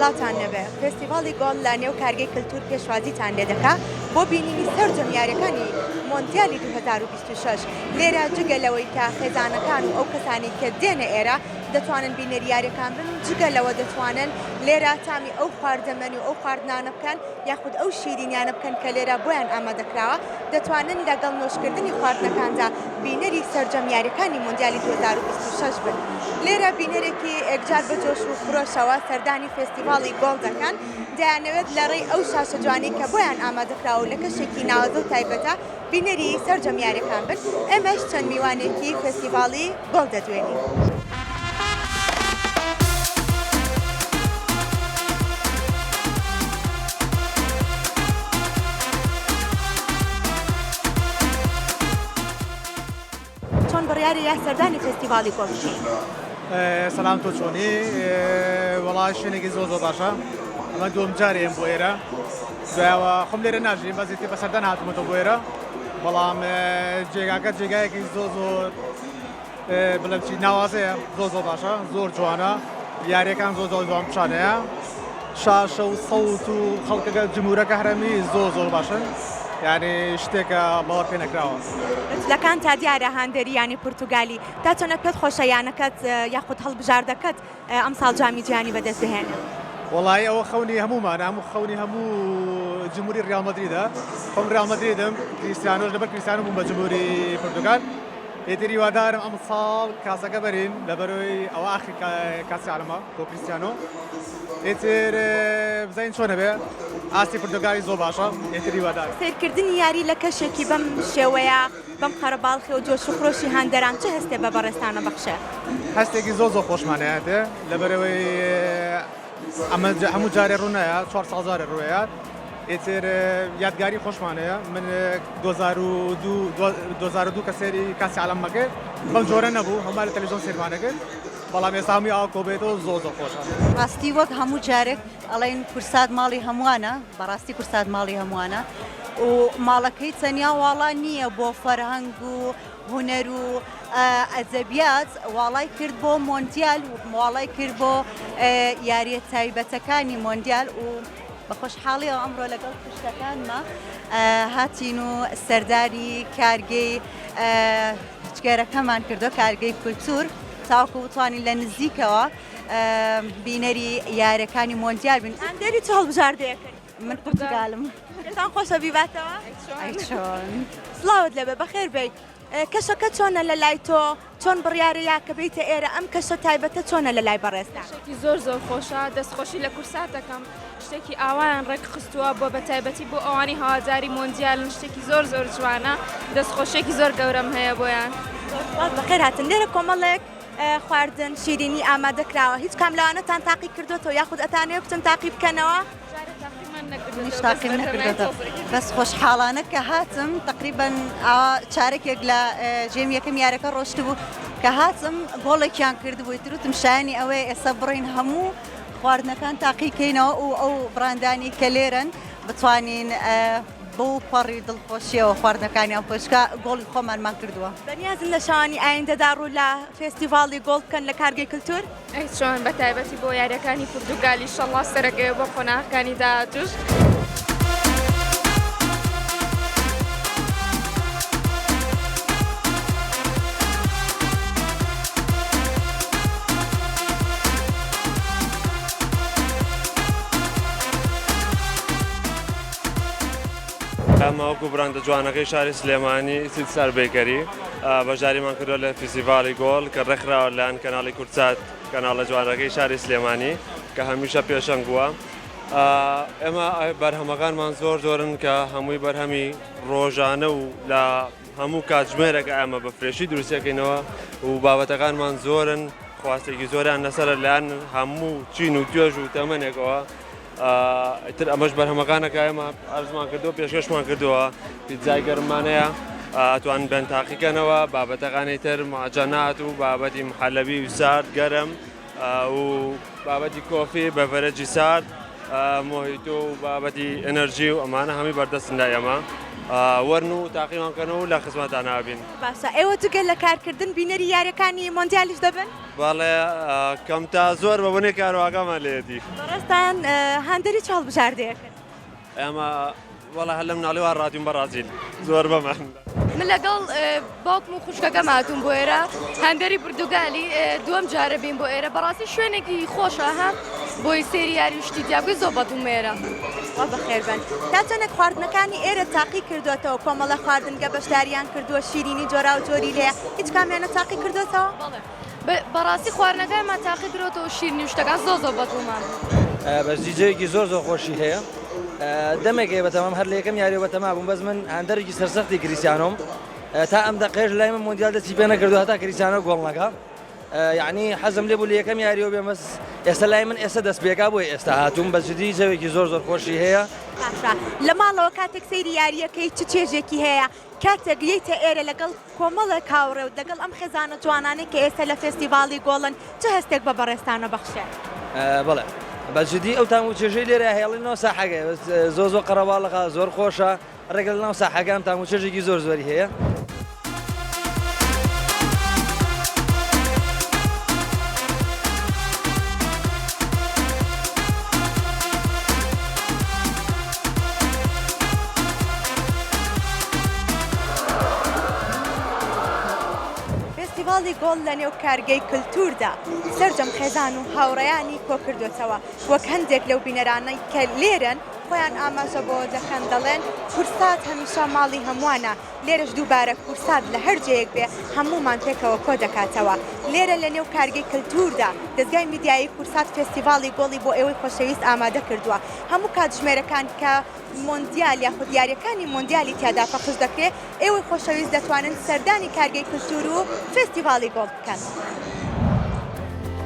سڵاوتان لێبێ فێستیڤاڵی گۆڵ لە نێو کارگەی کلتور پێشوازیتان لێدەکا بۆ بینینی سەرجەم یاریەکانی مۆندیالی 2026 لێرە جگە لەوەی کە خێزانەکان و ئەو کەسانی کە دێنە ئێرە دەتوانن بینەری یاریەکان بن جگە لەوە دەتوانن لێرە تامی ئەو خواردەمەنی و ئەو خواردنانە بکەن یاخود ئەو شیرینیانە بکەن کە لێرە بۆیان ئامادەکراوە دەتوانن لەگەڵ نۆشکردنی خواردنەکاندا بینەری سەرجەم یاریەکانی مۆندیالی 2026 بن. لێرە بینەرێکی ئێکجار بە جۆش و خرۆشەوە سەردانی فێستیڤاڵی گۆڵ دەکەن، دەیانەوێت لە ڕێی ئەو شاشە جوانەی کە بۆیان ئامادەکراوە و لە کەشێکی ناوازە و تایبەتە بینەری سەرجەم یاریەکان بن، ئێمەش چەند میوانێکی فێستیڤاڵی گۆڵ دەدوێنین. چۆن بڕیاری یا سەردانی فێستیڤاڵی گۆڵ بکەی؟ سەلام تۆ چۆنی؟ وەڵا شوێنێکی زۆر زۆر باشە ئەمە دووەم جارێ ئێم بۆ ئێرە دوایەوە خۆم لێرە ناژیم بەس ئیتر بە سەردان هاتوومەتەوە بۆ ئێرە بەڵام جێگاکە جێگایەکی زۆر زۆر بڵێم چی ناوازەیە زۆر زۆر باشە زۆر جوانە یاریەکان زۆر زۆر جوان پیشانەیە شاشە و سەوت و خەڵکەکە جمهورەکە هەرەمی زۆر زۆر باشن یعنی شتێکە باوەڕ پێ نەکراوە. لەکان تا دیارە هاندەری یانەی پورتوگالی تا چەنە پێت خۆشە یانەکەت یاخود هەڵبژاردەکەت ئەمساڵ جامی جیهانی بەدەست بهێنێ؟ وەڵایی ئەوە خەونی هەموومانە هەموو خەونی هەموو جمهوری ڕیاڵ مەدریدە خۆم ڕیاڵ مەدریدم کریستیانۆش لەبەر کریستیانۆ بووم بە جمهوری پورتوگال ئیتر هیوادارم ئەمساڵ کاسەکە بەرین لەبەرەوەی ئەوە ئاخری کاسی عالەمە بۆ کریستیانۆ ئیتر بزانین چۆنە بێ ئاستی پرتوگالی زۆر باشە ئیتر هیوادارم. سەیرکردنی یاری لە کەشێکی بەم شێوەیە بەم قەرەباڵخی و جۆش و خرۆشی هاندەران چ هەستێ بە بەڕێزتان ئەبەخشێ؟ هەستێکی زۆر زۆر خۆشمان ئەیاتێ لەبەرئەوەی ئەمە هەموو جارێ ڕوونایە چوار ساڵ جارێ ڕووەیات ئیتر یادگاری خۆشمان هەیە من 2002 2002 کە سێری کاسی عالەممە کرد بەم جۆرە نەبوو هەموو لە تەلەڤیزیۆن سێرمانە کرد بەڵام ئێستا هەمووی ئاوا کۆبێتەوە زۆر زۆر خۆشە. ڕاستی وەک هەموو جارێک ئەڵێن کورسات ماڵی هەمووانە بەڕاستی کورسات ماڵی هەمووانە و ماڵەکەی تەنیا واڵا نییە بۆ فەرهەنگ و هونەر و ئەدەبیات واڵای کرد بۆ مۆندیال واڵای کرد بۆ یاریە تایبەتەکانی مۆندیال و بە خۆشحاڵیەوە ئەمڕۆ لەگەڵ خوشکەکانما هاتین و سەردانی کارگەی جگەرەکەمان کردو کارگەی کولتور تاوەکو بتوانین لە نزیکەوە بینەری یاریەکانی مۆندیال بین. هاندەری چ هەڵبژاردەیەکن؟ من پرتوگالم. پێتان خۆشە بیباتەوە؟ ئەی چۆن. سڵاوت لێبێ بەخێر بێی. کەشەکە چۆنە لە لای تۆ؟ چۆن بڕیارە یا کە بێیتە ئێرە ئەم کەشە تایبەتە چۆنە لە لای بەڕێزتان؟ کەشێکی زۆر زۆر خۆشە دەست خۆشی لە کورسات دەکەم شتێکی ئاوایان ڕێک خستووە بۆ بە تایبەتی بۆ ئەوانی هەواداری مۆندیالن شتێکی زۆر زۆر جوانە دەست خۆشیەکی زۆر گەورەم هەیە بۆیان. زۆر سوپاس بەخێر هاتن لێرە کۆمەڵێک خواردن شیرینی ئامادە کراوە هیچ کام لەوانەتان تاقی کردۆتەوە یاخود ئەتانەوێ بچن تاقی بکەنەوە؟ منیش تاقیم نەکردۆتەوە بەس خۆشحاڵانە کە هاتم تقریبا ئاوا چارەکێک لە جێم یەکەم یارەکە ڕۆشتبوو کە هاتم گۆڵێکیان کردبووی تروتم شایانی ئەوەیە ئێستا بڕین هەموو خواردنەکان تاقیکەینەوە و ئەو بڕاندانی کە لێرەن بتوانین بەو پەڕی دڵخۆشیەوە خواردنەکانیان پۆشکە گۆڵی خۆمانمان کردووە. بەنیازن لە شەوانی ئایندەدا ڕوو لە فێستیڤاڵی گۆڵ بکەن لە کارگەی کلتور؟ ئەی چۆن بە تایبەتی بۆ یاریەکانی پورتوگال ئیشەڵا سەرەکەوێ بۆ قۆناغەکانی داهاتووش. ئەمە وەکو براندە جوانەکەی شاری سلێمانی سیتسار بەیکەری بەشداریمان کردووە لە فیستیڤاڵی گۆڵ کە ڕێکخراوە لەلایەن کەناڵی کوردسات کەناڵە جوانەکەی شاری سلێمانی کە هەمیشە پێشەنگ بووە ئێمە بەرهەمەکانمان زۆر زۆرن کە هەمووی بەرهەمی ڕۆژانە و لە هەموو کاتژمێرێک ئێمە بە fresh ی دروستەکەینەوە و بابەتەکانمان زۆرن خواستێکی زۆریان لەسەر لایەن هەموو چین و توێژ و تەمەنێکەوە ئیتر ئەمەش بەرهەمەکانە کە ئێمە ئەرزمان کردو پێشکەشمان کردووە پیتزای گەرممانەیە ئەتوان بێن تاقیکەنەوە بابەتەکانی تر معجەنات و بابەتی محەلەبی و سارد گەرم و بابەتی coffee بەڤەرەجی سارد. mojito و بابەتی energy و ئەمانە هەمووی بەردەستن لای ئێمە وەرن و تاقیمان کەن و لە خزمەتان ئەبین. باشە ئێوە جگە لە کارکردن بینەری یاریەکانی مۆندیالیش دەبن؟ بەڵێ کەم تا زۆر بە بۆنەی کارەوە ئاگامان لێیەتی. بەڕێزتان هاندەری چ هەڵبژاردەیەکن؟ ئێمە وەڵا هەر لە مناڵی وا ڕاتوین بەڕازیل زۆر بەمان. من لەگەڵ باوکم و خوشکەکەم هاتووم بۆ ئێرە هەندەری پرتوگالی دووەم جارە بین بۆ ئێرە بەڕاستی شوێنێکی خۆشە ها بۆی سێری یاری و شتی تیا بکەی زۆر بەدڵم ئێرە. وا بەخێربن. تا چەندێک خواردنەکانی ئێرە تاقی کردووەتەوە کۆمەڵە خواردنگە بەشداریان کردووە شیرینی جۆراوجۆری لێیە هیچ کامیانە تاقی کردووەتەوە؟ بەڵێ بەڕاستی خواردنەکانمان تاقی کرۆتەوە شیرنی و شتەکان زۆر زۆر بەدڵمان بوو. بەس دیجەیەکی زۆر زۆر خۆشی هەیە دەمێک هەیە بەتەمام هەر لە یەکەم یاریەوە بەتەما بووم بەس من هاندەرێکی سەرسەختی کریستیانۆم تا ئەم دەقەیەش لای من مۆندیال دەستی پێ نەکردو هەتا کریستیانۆ گۆڵ نەکا یعنی حەزم لێ بوو لە یەکەم یاریەوە بێم بەس ئێستا لای من ئێستا دەست پێکا بۆیە ئێستا هاتووم بە جدی جەوێکی زۆر زۆر خۆشی هەیە. باشە لە ماڵەوە کاتێک سەیری یارییەکەی چ چێژێکی هەیە؟ کاتێک یەیتە ئێرە لەگەڵ کۆمەڵێک هاوڕێ و لەگەڵ ئەم خێزانە جوانانەی کە ئێستا لە فێستیڤاڵی گۆڵن چ هەستێک بە بەڕێزتانە بەخشێ؟ بەڵێ بە جدی ئەو تام و چێژەی لێرە هەیە ناو ساحەکە زۆر زۆر قەرەباڵغە زۆر خۆشە ڕێک لە ناو ساحەکە ئەم تام و چێژێکی زۆر زۆری هەیە. فێستیڤاڵی گۆڵ لە نێو کارگەی کلتووردا سەرجەم خێزان و هاوڕێیانی کۆکردووەتەوە، وەک هەندێک لەو بینەرانەی کە لێرەن خۆیان ئاماژە بۆ دەکەن دەڵێن کورسات هەمیشە ماڵی هەمووانە، لێرەش دووبارە کورسات لە هەر جێیەک بێ هەموومان پێکەوە کۆدەکاتەوە. لێرە لە نێو کارگەی کلتووردا دەزگای میدیایی کورسات فێستیڤاڵی گۆڵی بۆ ئێوەی خۆشەویست ئامادە کردووە. هەموو کاتژمێرەکان کە مۆندیال یاخود یاریەکانی مۆندیالی تیادا پەخش دەکرێ، ئێوەی خۆشەویست دەتوانن سەردانی کارگەی کلتوور و فێستیڤاڵی گۆڵ بکەن.